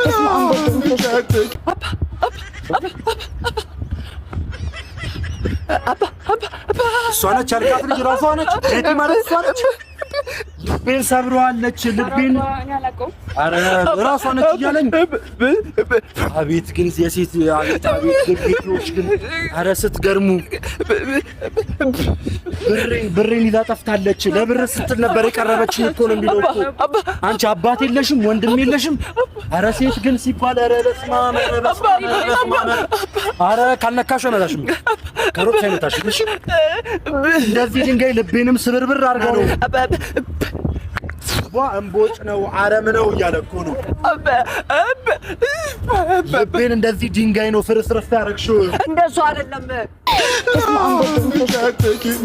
በስመ አብ ወወልድ ወመንፈስ ቅዱስ። እሷ ነች ያልካት ልጅ ራሷ ነች። ቤቲ ማለት እሷ ነች። ልቤን ሰብረዋለች። ልቤን ኧረ ራሷ ነች እያለኝ። አቤት ግን የሴት፣ አቤት አቤት ግን ቤቲዎች ግን ኧረ ስትገርሙ። ብሬን ብሬን ይዛ ጠፍታለች። ለብር ስትል ነበር የቀረበችኝ እኮ ነው የሚለው እኮ። አንቺ አባት የለሽም፣ ወንድም የለሽም። ኧረ ሴት ግን ሲባል ኧረ በስመ አብ፣ ኧረ በስመ አብ፣ ኧረ በስመ አብ። ኧረ ካልነካሽ አይመታሽም፣ ከሮጥሽ አይመታሽም። እሺ እንደዚህ ድንጋይ ልቤንም ስብርብር አድርገው ነው። እምቦጭ ነው አረም ነው እያለ እኮ ነው። ልቤን እንደዚህ ድንጋይ ነው ፍርስርስ ያደረግሽው። እንደሱ አይደለም። በስመ አብ ወወልድ ወመንፈስ ቅዱስ።